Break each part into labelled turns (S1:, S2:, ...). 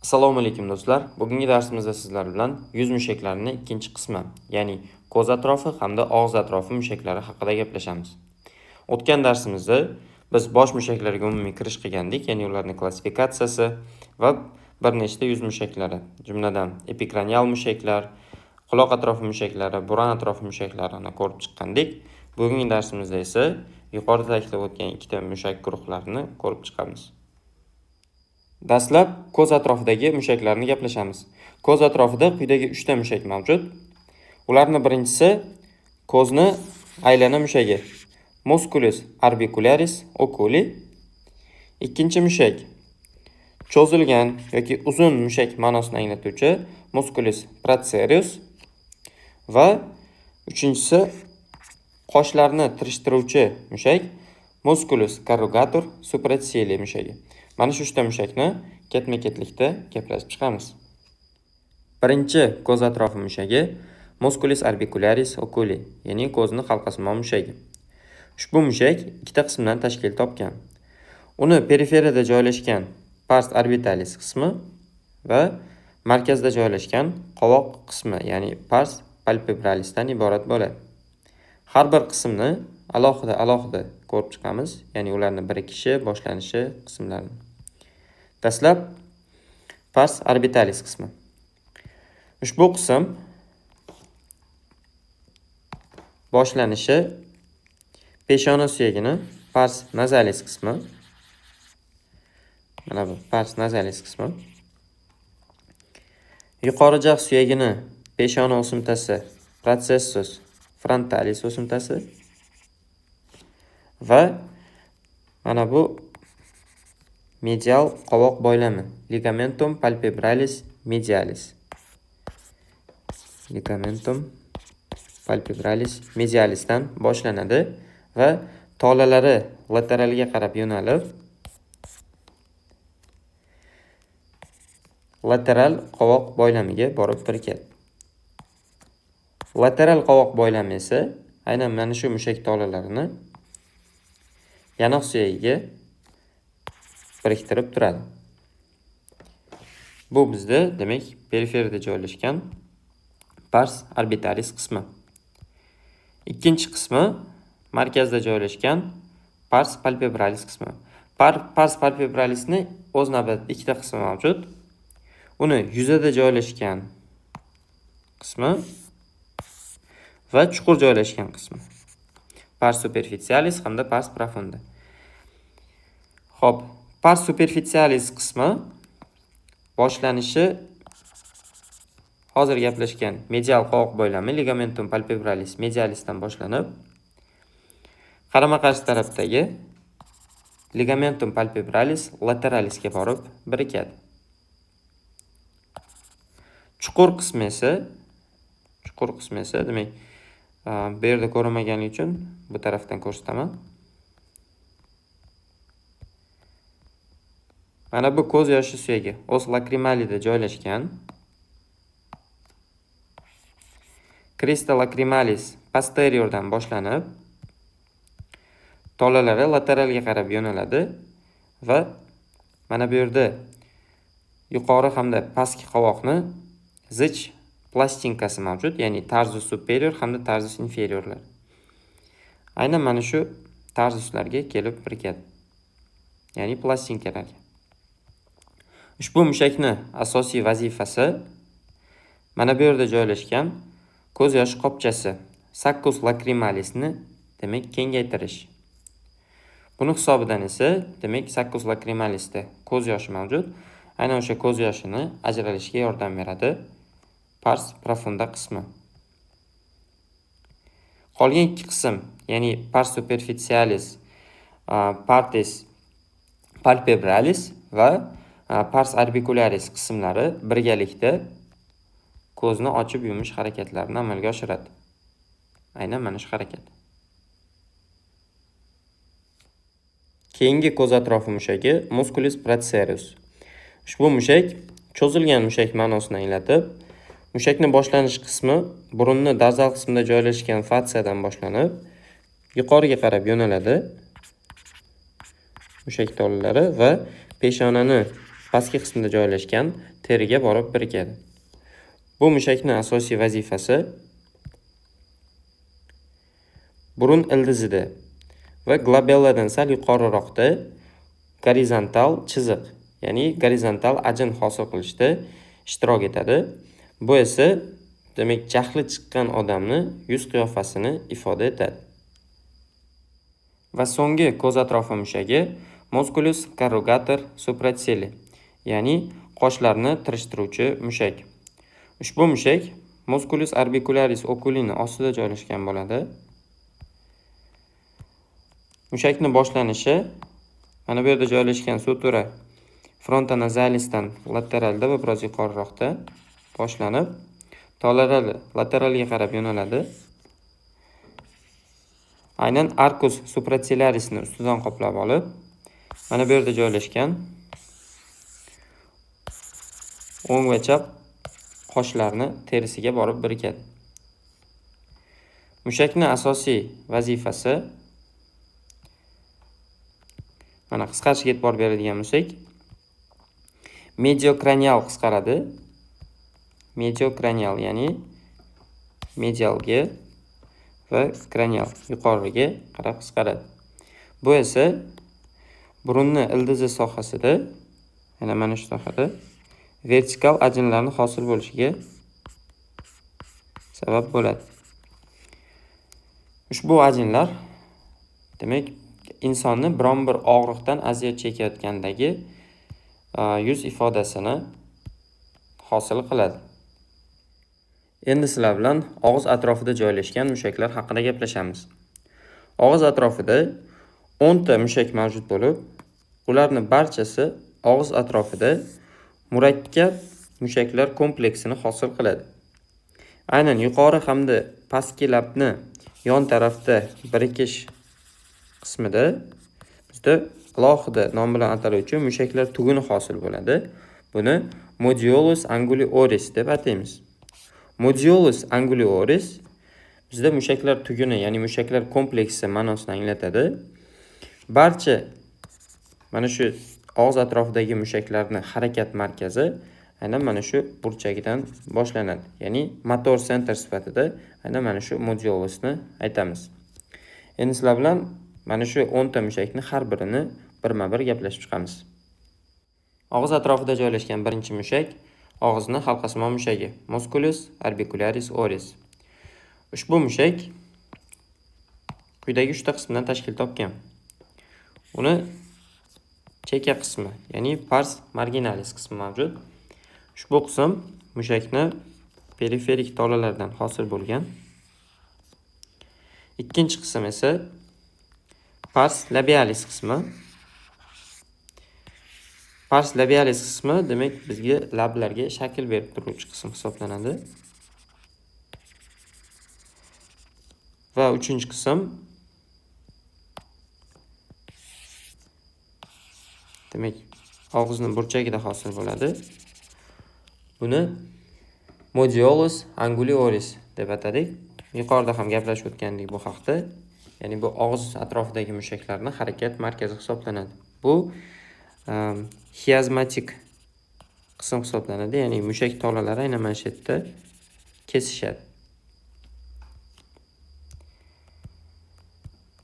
S1: Assalomu alaykum do'stlar. Bugungi darsimizda sizlar bilan yuz mushaklarining ikkinchi qismi, ya'ni ko'z atrofi hamda og'iz atrofi mushaklari haqida gaplashamiz. O'tgan darsimizda biz bosh mushaklariga umumiy kirish qilgandik, ya'ni ularning klassifikatsiyasi va bir nechta yuz mushaklari, jumladan epikranial mushaklar, quloq atrofi mushaklari, burun atrofi mushaklarini ko'rib chiqqandik. Bugungi darsimizda esa yuqorida ta'kidlab o'tgan ikkita mushak guruhlarini ko'rib chiqamiz. Dastlab ko'z atrofidagi mushaklarni gaplashamiz. Ko'z atrofida quyidagi 3 ta mushak mavjud. Ularning birinchisi ko'zni aylana mushagi, musculus orbicularis oculi. Ikkinchi mushak cho'zilgan yoki uzun mushak ma'nosini anglatuvchi musculus procerus va uchinchisi qoshlarni tirishtiruvchi mushak musculus corrugator supracilii mushagi. Mana shu 3 ta mushakni ketma-ketlikda gaplashib chiqamiz. Birinchi ko'z atrofi mushagi musculus orbicularis oculi, ya'ni ko'zni halqasimon mushagi. Ushbu mushak ikkita qismdan tashkil topgan. Uni periferiyada joylashgan pars orbitalis qismi va markazda joylashgan qovoq qismi, ya'ni pars palpebralisdan iborat bo'ladi. Har bir qismni alohida-alohida ko'rib chiqamiz, ya'ni ularning birikishi, boshlanishi qismlarini. Dastlab pars orbitalis qismi. Ushbu qism boshlanishi peshona suyagini pars nazalis qismi. Mana bu pars nazalis qismi. Yuqori jag' suyagini peshona o'simtasi processus frontalis o'simtasi va mana bu medial qovoq boylami ligamentum palpebralis medialis. Ligamentum palpebralis medialisdan boshlanadi va tolalari lateralga qarab yo'nalib lateral qovoq boylamiga borib birikadi. Lateral qovoq boylami esa aynan mana shu mushak tolalarini yanoq suyagiga biriktirib turadi. Bu bizda demak periferiyada joylashgan pars orbitalis qismi. Ikkinchi qismi markazda joylashgan pars palpebralis qismi. Pars palpebralisni o'z navbatida ikkita qismi mavjud. Uni yuzada joylashgan qismi va chuqur joylashgan qismi. Pars superficialis hamda pars profunda. Xo'p, pars superficialis qismi boshlanishi hozir gaplashgan medial qovoq boylami ligamentum palpebralis medialisdan boshlanib, qarama-qarshi tarafdagi ligamentum palpebralis lateralisga borib birikadi. Chuqur qismi esa, demak, bu yerda ko'rinmagani uchun bu tarafdan ko'rsataman. Mana bu ko'z yoshi suyagi os lacrimalida joylashgan. Crista lacrimalis posteriordan boshlanib, tolalari lateralga qarab yo'naladi va mana bu yerda yuqori hamda pastki qovoqni zich plastinkasi mavjud, ya'ni tarsus superior hamda tarsus inferiorlar. Aynan mana shu tarsuslarga kelib birikadi, ya'ni plastinkalarga. Ushbu mushakni asosiy vazifasi mana bu yerda joylashgan ko'z yoshi qopchasi saccus lacrimalisni demak kengaytirish. Buni hisobidan esa demak saccus lacrimalisda ko'z yoshi mavjud. Aynan o'sha ko'z yoshini ajralishiga yordam beradi pars profunda qismi. Qolgan ikki qism, ya'ni pars superficialis, partes palpebralis va pars orbicularis qismlari birgalikda ko'zni ochib yumish harakatlarini amalga oshiradi. Aynan mana shu harakat. Keyingi ko'z atrofi mushagi musculus procerus. Ushbu mushak cho'zilgan mushak ma'nosini anglatib, mushakning boshlanish qismi burunni dorzal qismida joylashgan fatsiyadan boshlanib, yuqoriga qarab yo'naladi. Mushak tolalari va peshonani pastki qismida joylashgan teriga borib birikadi. Bu mushakning asosiy vazifasi burun ildizida va glabelladan sal yuqoriroqda gorizontal chiziq, ya'ni gorizontal ajin hosil qilishda ishtirok etadi. Bu esa demak jahli chiqqan odamni yuz qiyofasini ifoda etadi. Va so'nggi ko'z atrofi mushagi musculus corrugator supracilli, ya'ni qoshlarni tirishtiruvchi mushak. Ushbu mushak musculus orbicularis oculini ostida joylashgan bo'ladi. Mushakning boshlanishi mana bu yerda joylashgan sutura frontonazalisdan lateralda va biroz yuqoriroqda boshlanib, lateralga qarab yo'naladi. Aynan arcus supraciliarisni ustidan qoplab olib, mana bu yerda joylashgan o'ng va chap qoshlarni terisiga borib birikadi. Mushakning asosiy vazifasi mana qisqarishiga e'tibor beradigan bo'lsak, mediokranial qisqaradi. Mediokranial, ya'ni medialga va kranial yuqoriga qarab qisqaradi. Bu esa burunni ildizi sohasida, yana mana shu sohada vertikal ajinlarni hosil bo'lishiga sabab bo'ladi. Ushbu ajinlar demak insonni biron bir og'riqdan aziyat chekayotgandagi yuz ifodasini hosil qiladi. Endi sizlar bilan og'iz atrofida joylashgan mushaklar haqida gaplashamiz. Og'iz atrofida 10 ta mushak mavjud bo'lib, ularning barchasi og'iz atrofida murakkab mushaklar kompleksini hosil qiladi. Aynan yuqori hamda pastki labni yon tarafda birikish qismida bizda alohida nom bilan ataluvchi mushaklar tuguni hosil bo'ladi. Buni modiolus anguli oris deb ataymiz. Modiolus anguli oris bizda mushaklar tuguni, ya'ni mushaklar kompleksi ma'nosini anglatadi. Barcha mana shu og'iz atrofidagi mushaklarni harakat markazi aynan mana shu burchagidan boshlanadi. Ya'ni motor center sifatida aynan mana shu modiolusni aytamiz. Endi sizlar bilan mana shu 10 ta mushakni har birini birma-bir gaplashib chiqamiz. Og'iz atrofida joylashgan birinchi mushak og'izni halqasimon mushagi musculus orbicularis oris. Ushbu mushak quyidagi 3 ta qismdan tashkil topgan. Uni chekka qismi, ya'ni pars marginalis qismi mavjud. Ushbu qism mushakni periferik tolalardan hosil bo'lgan. Ikkinchi qism esa pars labialis qismi. Pars labialis qismi demak bizga lablarga shakl berib turuvchi qism hisoblanadi. Va uchinchi qism demak og'izni burchagida hosil bo'ladi. Buni modiolus anguli oris deb atadik. Yuqorida ham gaplashib o'tgandik bu haqda. Ya'ni bu og'iz atrofidagi mushaklarning harakat markazi hisoblanadi. Bu xiazmatik qism hisoblanadi. Ya'ni mushak tolalari aynan mana shu yerda kesishadi.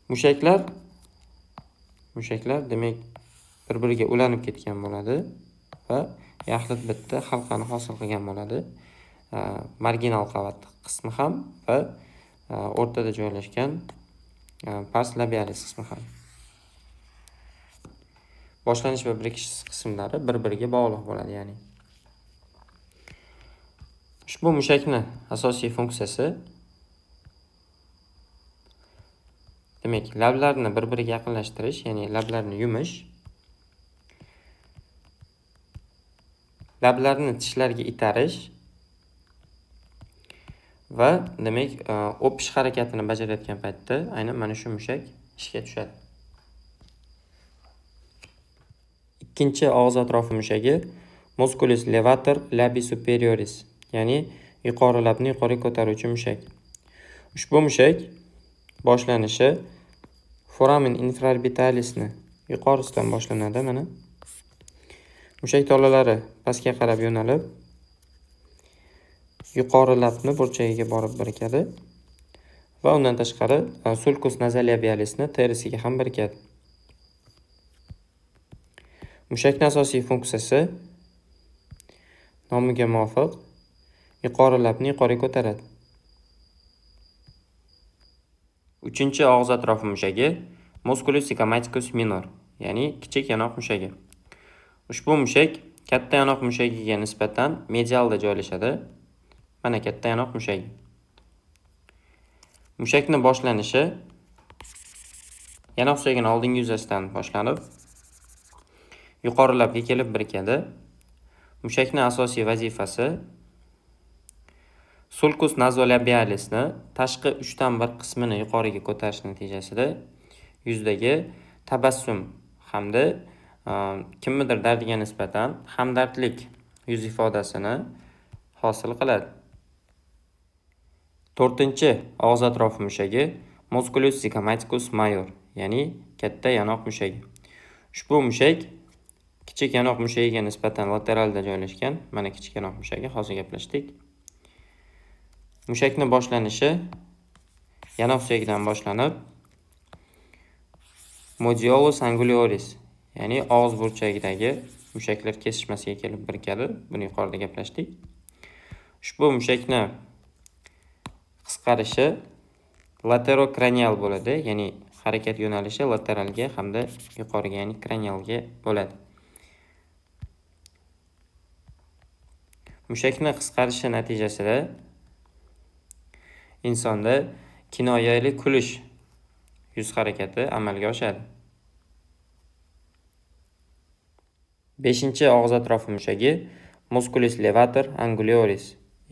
S1: Mushaklar demak bir-biriga ulanib ketgan bo'ladi va yaxlit bitta halqani hosil qilgan bo'ladi. Marginal qavat qismi ham va o'rtada joylashgan pars labialis qismi ham. Boshlanish va birikish qismlari bir-biriga bog'liq bo'ladi, ya'ni. Ushbu mushakning asosiy funksiyasi demak lablarni bir-biriga yaqinlashtirish, ya'ni lablarni yumish, lablarni tishlarga itarish va demak o'pish harakatini bajarayotgan paytda aynan mana shu mushak ishga tushadi. Ikkinchi og'iz atrofi mushagi musculus levator labi superioris, ya'ni yuqori labni yuqoriga ko'taruvchi mushak. Ushbu mushak boshlanishi foramen infraorbitalisni yuqorisidan boshlanadi mana. Mushak tolalari pastga qarab yo'nalib, yuqori labni burchagiga borib birikadi va undan tashqari sulcus nasolabialisni terisiga ham birikadi. Mushakning asosiy funksiyasi nomiga muvofiq yuqori labni yuqoriga ko'taradi. Uchinchi og'iz atrofi mushagi musculus zygomaticus minor, ya'ni kichik yanoq mushagi. Ushbu mushak katta yanoq mushagiga nisbatan medialda joylashadi. Mana katta yanoq mushagi. Mushakning boshlanishi yanoq suyagining oldingi yuzasidan boshlanib, yuqori labga kelib birikadi. Mushakning asosiy vazifasi sulcus nasolabialisni tashqi 1/3 qismini yuqoriga ko'tarish natijasida yuzdagi tabassum hamda kimnidir dardiga nisbatan hamdardlik yuz ifodasini hosil qiladi. To'rtinchi og'iz atrofi mushagi musculus zygomaticus major, ya'ni katta yanoq mushagi. Ushbu mushak kichik yanoq mushagiga nisbatan lateralda joylashgan. Mana kichik yanoq mushagi, hozir gaplashdik. Mushakning boshlanishi yanoq suyagidan boshlanib, modiolus angulioris, ya'ni og'iz burchagidagi mushaklar kesishmasiga kelib birikadi. Buni yuqorida gaplashdik. Ushbu mushakni qisqarishi laterokranial bo'ladi, ya'ni harakat yo'nalishi lateralga hamda yuqoriga, ya'ni kranialga bo'ladi. Mushakni qisqarishi natijasida insonda kinoyali kulish yuz harakati amalga oshadi. Beshinchi og'iz atrofi mushagi musculus levator angulioris,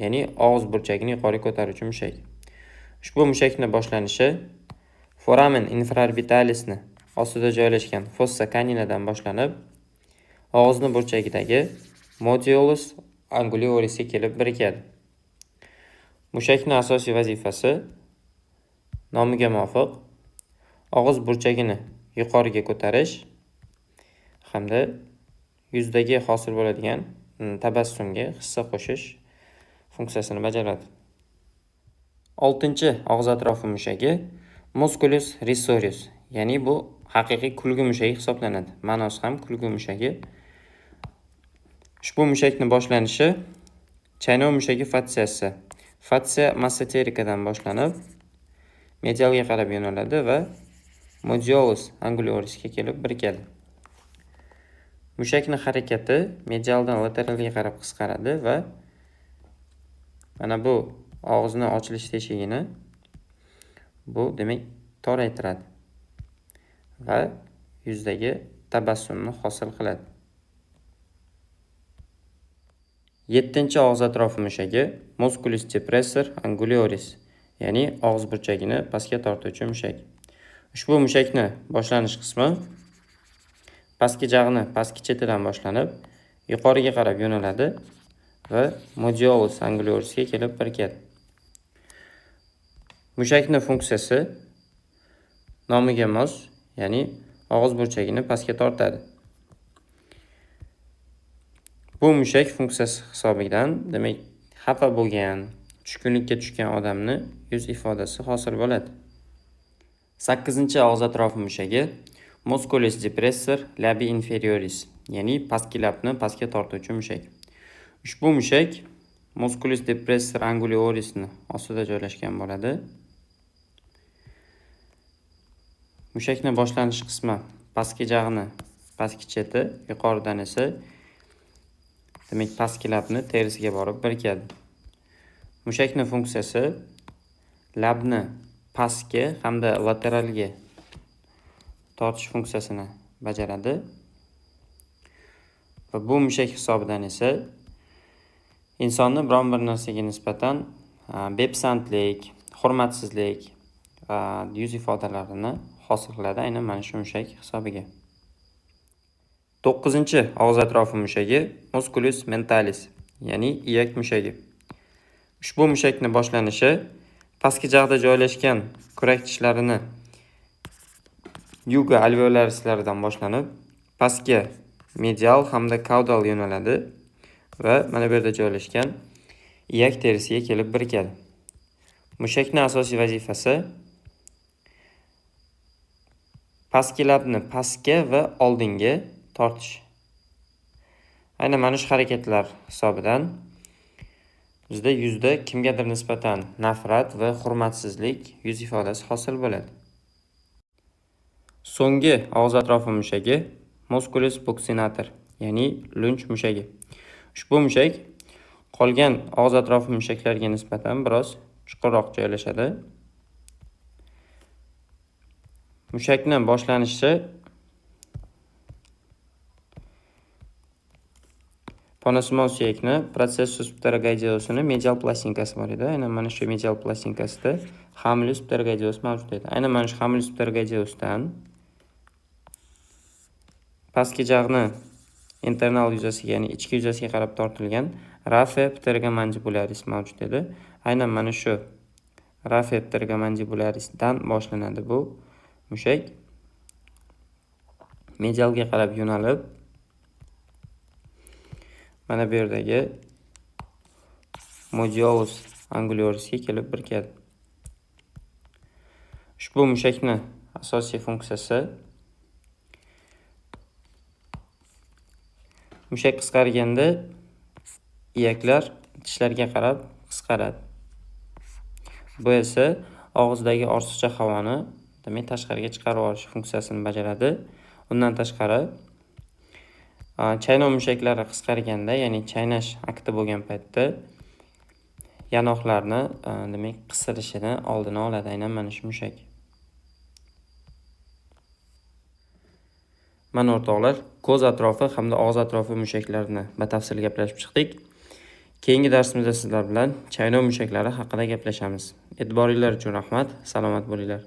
S1: ya'ni og'iz burchagini yuqori ko'taruvchi mushak. Ushbu mushakning boshlanishi foramen infraorbitalisni ostida joylashgan fossa caninadan boshlanib, og'izni burchagidagi modiolus anguliorisga kelib birikadi. Mushakning asosiy vazifasi nomiga muvofiq og'iz burchagini yuqoriga ko'tarish hamda yuzdagi hosil bo'ladigan tabassumga hissa qo'shish funksiyasini bajaradi. Oltinchi og'iz atrofi mushagi musculus risorius, ya'ni bu haqiqiy kulgu mushagi hisoblanadi. Ma'nosi ham kulgu mushagi. Ushbu mushakning boshlanishi chaynov mushagi fatsiyasi, fatsiya masseterikadan boshlanib, medialga qarab yo'naladi va modiolus anguliorisga kelib birikadi. Mushakning harakati medialdan lateralga qarab qisqaradi va mana bu og'izni ochilish teshigini bu demak toraytiradi va yuzdagi tabassumni hosil qiladi. Yettinchi og'iz atrofi mushagi musculus depressor angulioris, ya'ni og'iz burchagini pastga tortuvchi mushak. Ushbu mushakni boshlanish qismi pastki jag'ni pastki chetidan boshlanib, yuqoriga qarab yo'naladi va modiolus anguliorisga kelib birikadi. Mushakning funksiyasi nomiga mos, ya'ni og'iz burchagini pastga tortadi. Bu mushak funksiyasi hisobidan, demak, xafa bo'lgan, tushkunlikka tushgan odamni yuz ifodasi hosil bo'ladi. Sakkizinchi og'iz atrofi mushagi musculus depressor labi inferioris, ya'ni pastki labni pastga tortuvchi mushak. Ushbu mushak musculus depressor anguliorisni ostida joylashgan bo'ladi. Mushakning boshlanish qismi pastki jag'ni pastki cheti, yuqoridan esa demak pastki labni terisiga borib birikadi. Mushakning funksiyasi labni pastga hamda lateralga tortish funksiyasini bajaradi. Va bu mushak hisobidan esa insonni biron bir narsaga nisbatan bepisandlik, hurmatsizlik yuz ifodalarini hosil qiladi aynan mana shu mushak hisobiga. To'qqizinchi og'iz atrofi mushagi musculus mentalis, ya'ni iyak mushagi. Ushbu mushakning boshlanishi pastki jag'da joylashgan kurak tishlarini yuga alveolarislaridan boshlanib, pastki Medial hamda kaudal yo'naladi va mana bu yerda joylashgan iyak terisiga kelib birikadi. Mushakning asosiy vazifasi pastki labni pastga va oldinga tortish. Aynan mana shu harakatlar hisobidan bizda yuzda kimgadir nisbatan nafrat va hurmatsizlik yuz ifodasi hosil bo'ladi. So'nggi og'iz atrofi mushagi musculus buccinator, ya'ni lunch mushagi. Ushbu mushak qolgan og'iz atrofi mushaklariga nisbatan biroz chuqurroq joylashadi. Mushakning boshlanishi ponasimon suyakni processus pterygoideusini medial plastinkasi bor edi. Aynan mana shu medial plastinkasida hamulus pterygoideus mavjud edi. Aynan mana shu hamulus pterygoideusdan pastki jag'ni internal yuzasiga, ya'ni ichki yuzasiga qarab tortilgan raphe pterygomandibularis mavjud edi. Aynan mana shu raphe pterygomandibularisdan boshlanadi bu mushak. Medialga qarab yo'nalib mana bu yerdagi modiolus angularisga kelib birikadi. Ushbu mushakni asosiy funksiyasi mushak qisqarganda iyaklar tishlarga qarab qisqaradi. Bu esa og'izdagi ortiqcha havoni demak tashqariga chiqarib yuborish funksiyasini bajaradi. Undan tashqari chaynov mushaklari qisqarganda, ya'ni chaynash akti bo'lgan paytda yanoqlarni demak qisilishini oldini oladi aynan mana shu mushak. Mana o'rtoqlar, ko'z atrofi hamda og'iz atrofi mushaklarini batafsil gaplashib chiqdik. Keyingi darsimizda sizlar bilan chaynov mushaklari haqida gaplashamiz. E'tiboringlar uchun rahmat, salomat bo'linglar.